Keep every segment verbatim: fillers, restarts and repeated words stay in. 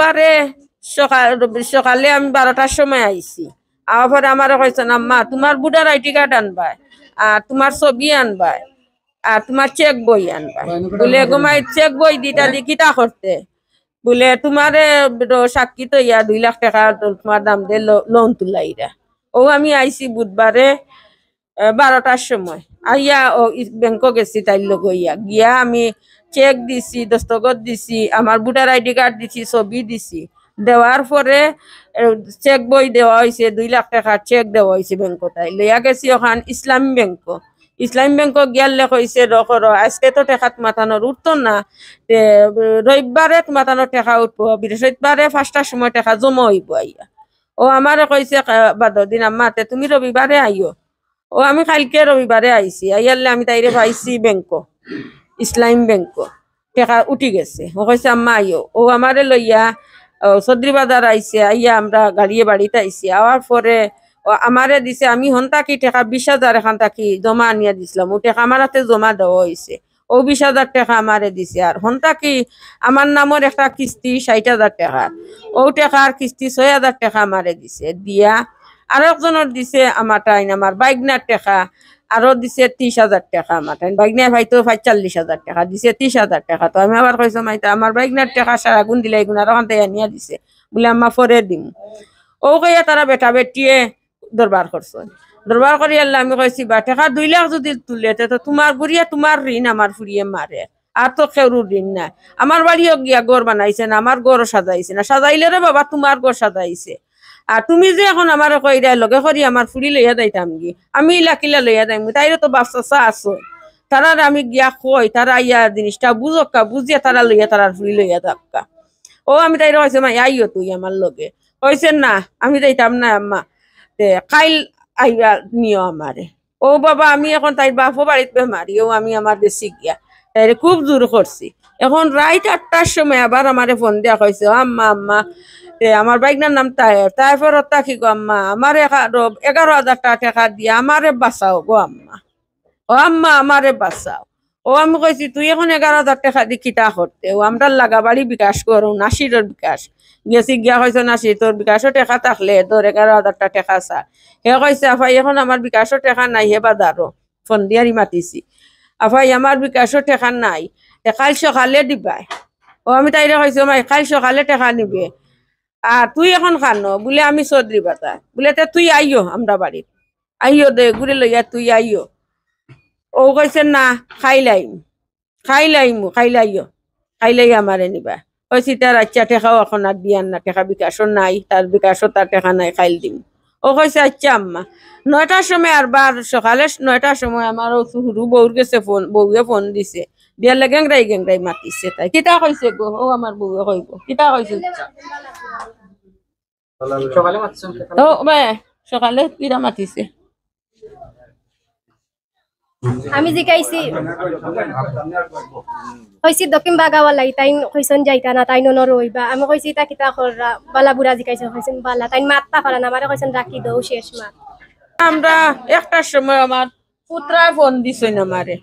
বারে সকাল, সকালে আমি বারোটার সময় আইছি। আওয়ার পরে আমারে কইছইন, "আম্মা, তুমার ভোটার আইডি কার্ড আনবায়, আর তুমার ছবি আনবায়, আর তুমার চেক বই আনবায়।" বুলে, "এগো মাই, চেক বই দিতা দি কিতা করতে?" বুলে, "তুমারে সাক্ষী থইয়া দুই লাখ টেকা তুমার দাম দে লো-, লোন তুলাইরা।" অউ আমি আইছি বুধবারে, এ, বারোটার সময়। আইয়া অউ ই-, ব্যাংকো গেছি তাইর লগে অইয়া। গিয়া আমি চেক দিছি, দস্তখত দিছি, আমার ভোটার আইডি কার্ড দিছি, ছবি দিছি। দেওয়ার পরে, এ, চেক বই দেওয়া অইছে, দুই লাখ টেকার চেক দেওয়া অইছে ব্যাংকো তাইর। লইয়া গেছি অখান ইসলামী ব্যাংকো। ইসলামী ব্যাংকো গিয়ারলে কইছে, "র করো, আইজকে তো টেকা তুমাতানোর উঠতো না, তে, রবিবারে তুমাতানোর টেকা উঠবো, বৃহস্পতিবারে পাঁচটার সময় টেকা জমা অইবো আইয়া।" অউ আমারে কইছে, কা-, বাদর দিন, "আম্মা, তে তুমি রবিবারে আইও।" অউ আমি কাইলকে রবিবারে আইছি, আইয়ারলে আমি তাইরে পাইছি ব্যাংকো, ইসলামী ব্যাংকো। টেকা উঠি গেছে। অউ কইছে, "আম্মা, আইও।" অউ আমারে লইয়া, অউ, চৌধুরী বাজার আইছে, আইয়া আমরা গাড়িয়ে বাড়িত আইছি। আওয়ার পরে অউ আমারে দিছে, আমি হন থাকি টেকা বিশ হাজার এখান থাকি জমা আনিয়া দিছলাম, অউ টেকা আমার আতে জমা দেওয়া অইছে। অউ বিশ হাজার টেকা আমারে দিছে। আর হন থাকি আমার নামর একটা কিস্তি ষাইট হাজার টেকা, অউ টেকার কিস্তি ছয় হাজার টেকা আমারে দিছে। দিয়া আরো একজনর দিছে আমার টাইন, আমার বাইগনার টেকা, আরো দিছে ত্রিশ হাজার টেকা আমার টাইন। বাইগনায় পাইতো পাইতো চল্লিশ হাজার টেকা, দিছে ত্রিশ হাজার টেকা। তো আমি আবার কইছি, "মাই, তা আমার বাইগনার টেকা সারাগুন দিলাইগুন, আরো অখান থাকি আনিয়া দিছে।" বুলে, "আম্মা, পরে দিমু।" অউ কইয়া তারা বেটা বেটিয়ে দরবার করছইন। দরবার করিয়ারলে আমি কইছি, "বা, টেকা দুই লাখ যুদি তুলে, তে তো তুমার ঘুরিয়া তুমার ঋণ আমার ফুড়িয়ে মারে, আর তো কেউরু ঋণ নাই। আমার বাড়িও গিয়া ঘর বানাইছে না, আমার ঘরও সাজাইছে না, সাজাইলে রে বাবা তুমার ঘর সাজাইছে। আর তুমি যে অখন আমারে কইরায় লগে করি আমার ফুড়ি লইয়া যাইতামগি, আমি ইলা কিলা লইয়া যাইমু, তাইরও তো বাপ চাচা আছে, তারারে আমি গিয়া কই, তারা আইয়া জিনিসটা বুঝউক্কা, বুঝিয়া তারা লইয়া তারার ফুড়ি লইয়া যাউক্কা।" অউ আমি তাইরে কইছি, "মাই, আইও তুই আমার লগে।" কইছে, "না, আমি যাইতাম না আম্মা, তে কাইল আইবা নিও আমারে।" অউ বাবা, আমি অখন তাইর বাপর বাড়িত বেমারি, অউ আমি আমার গেছি গিয়া। তাইরে খুব জোর করছি। অখন রাইত আটটার সময় আবার আমারে ফোন দিয়া কইছে, "ও আম্মা, আম্মা, তে আমার বাইগনার নাম তায়েফ, তায়েফর অবস্থা কিতা গো আম্মা? আমারে এগা-, এগারো হাজার টেকা দিয়া আমারে বাঁচাও গো আম্মা। ও আম্মা, আমারে বাঁচাও।" অউ আমি কইছি, "তুই অখন এগারো হাজার টেকা দি কিতা করতে? অউ আমরার লাগা বাড়ি বিকাশ কর, অউ নাসিরর বিকাশ।" গেছি গিয়া কইছি, "নাসির, তোর বিকাশো টেকা থাকলে তোর এগারো হাজার টেকা ছাড়।" হে কইছে, "আফাই, অখন আমার বিকাশো টেকা নাই, হে বাজারো।" ফোন দিয়ারি মাতিছি, "আফাই, আমার বিকাশো টেকা নাই, তে কাইল সকালে দিবায়।" অউ আমি তাইরে কইছি, "ও মাই, কাইল সকালে টেকা নিবে, আর তুই অখন কানো?" বুলে, "আমি চৌধুরী বাজার।" বুলে, "তে তুই আইও আমরার বাড়িত, আইও দে, এগুরে লইয়া তুই আইও।" অউ কইছে, "না, কাইল আইমু, কাইল আইমু, কাইল আইও, কাইল আইয়া আমারে নিবা।" কইছি, "তার আইচ্ছা, টেকাও অখন আর দিয়ার না, টেকা বিকাশো নাই, তার বিকাশো তার টেকা নাই, কাইল দিমু।" অউ কইছে, "আইচ্ছা আম্মা।" নয়টার সময়, আরবার সকালে নয়টার সময় আমার অউ হুরু বউর গেছে ফোন, বউয়ে ফোন দিছে, দিয়ারলে গেংরাই গেংরাই মাতিছে তাই। "কিতা কইছে গো?" অউ আমার বউয়ে কইবো, "কিতা কইছে?" সকালে মাতছইন? অউ, বে, সকালে কিতা মাতিছে? আমি জিকাইছি, কইছি দক্ষিণ বাগাওয়ালাই, তাইন কইছইন যাইতা না, তাইন অনো রইবা। আমি কইছি, "ইতা কিতা কররা?" বালা বুরা জিকাইছইন, কইছইন, "বালা।" তাইন মাততা পাররা না, আমারে কইছইন, "রাখি দেও, শেষ মাত।" আমরা একটার সময় আমার পুতরায় ফোন দিছইন আমারে,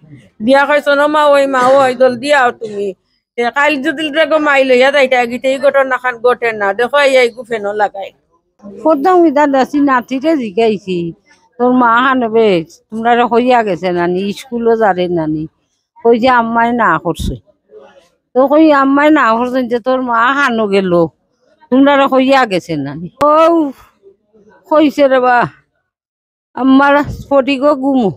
দিয়া কইছইন, "ও মা, ওই মা, ওই জলদি আও তুমি। তে কাইল যুদি রে গো মাই লইয়া যাইতা, গিতে ই ঘটনাখান ঘটে না। দেখো, এই, এই গুফেনো লাগাই।" প্রথম ইতা দেশি নাতিরে জিকাইছি, "তোর মা কানো বে, তুমরারে কইয়া গেছে নানি, স্কুলো যারে নানি?" কইছে, "আম্মায় না করছে।" তো কই, "আম্মায় না করছে যে তোর মা কানো গেল, তুমরারে কইয়া গেছে নানি?" অউ কইছে রে বা, "আম্মার ফটিকও ঘুমো।"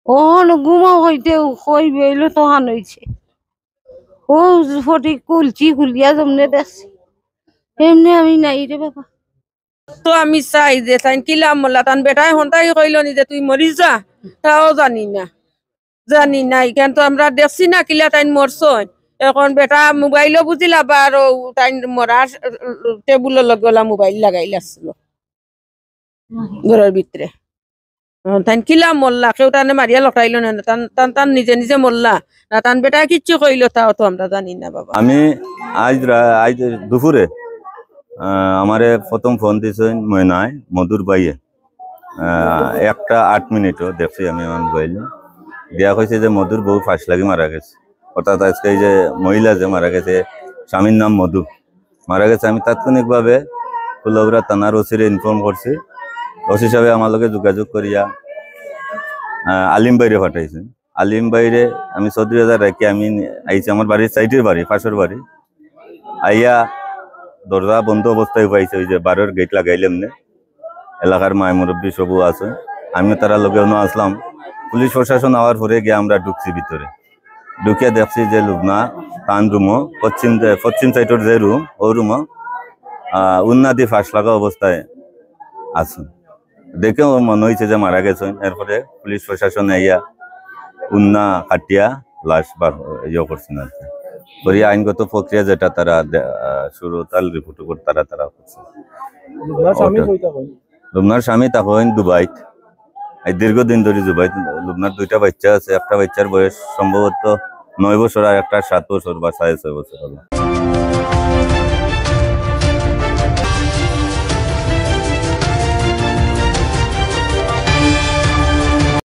অখন ঘুমো কইতে কই বেইলো তখন অইছে। অউ ফটিক খুলছি, খুলিয়া যেমনে দেখছি, এমনে আমি নাই রে বাবা। তো আমি চাই যে তাইন কিলা মরলা, তান বেটায় হন্তাই কইলো নি যে তুই মরি যা, তাও জানি না, জানি না। ইখান তো আমরা দেখছি না কিলা তাইন মরছইন। অখন বেটা মোবাইলও বুঝিলা, আবার অউ তাইন মরার টেবুলর লগে অলা মোবাইল লাগাইল আছিল ঘরর ভিতরে। তাইন কিলা মরলা, কেউ তানে মারিয়া লটাইল না, তান তান তান নিজে নিজে মরলা না, তান বেটা কিচ্ছু কইল, তাও তো আমরা জানি না বাবা। আমি আজ রা- আজ দুপুরে, আহ, আমারে প্রথম ফোন দিছইন ময়নায়, মধুর ভাইয়ে। আহ, একটা আট মিনিটও দেখছি আমি আমার মোবাইলে। দিয়া কইছে যে মধুর বউ ফাঁস লাগি মারা গেছে। অর্থাৎ আজকে এই যে মহিলা যে মারা গেছে, স্বামীর নাম মধু, মারা গেছে। আমি তাৎক্ষণিকভাবে কুলাউড়া থানার ওসিরে ইনফর্ম করছি। ওসি সাহেব আমার লগে যোগাযোগ করিয়া, আহ, আলিম ভাইরে পাঠাইছেন। আলিম ভাইরে আমি চৌধুরী বাজার রাখি আমি আইছি আমার বাড়ির সাইডের বাড়ি, পাশের বাড়ি। আইয়া দরজা বন্ধ অবস্থায় পাইছে, ওই যে বারোর গেট লাগাইলে এমনি। এলাকার মায় মুরব্বী সবু আছে, আমিও তারা লগে অন্য আসলাম। পুলিশ প্রশাসন আওয়ার পরে গিয়া আমরা ঢুকছি ভিতরে। ঢুকিয়া দেখছি যে লুবনা তান রুমও পশ্চিম, পশ্চিম সাইডর যে রুম, ও রুমও, আহ, উন্নাদি ফাঁস লাগা অবস্থায় আছে। দেখে ও মনে হইছে যে মারা গেছেন। এরপরে পুলিশ প্রশাসন আইয়া উন্না কাটিয়া লাশ বার ইয়ে করছেন আর কি। করিয়া আইনগত প্রক্রিয়া যেটা তারা দে- আহ, শুরু তার রিপোর্ট করে তারা তারা করছে। লুবনার স্বামী ওটা। কই থাকইন? লুবনার স্বামী থাকইন দুবাইত। এই দীর্ঘদিন ধরে দুবাইত। লুবনার দুইটা বাচ্চা আছে, একটা বাচ্চার বয়স সম্ভবত নয় বছর আর একটা সাত বছর বা সাড়ে ছয় বছর হবে।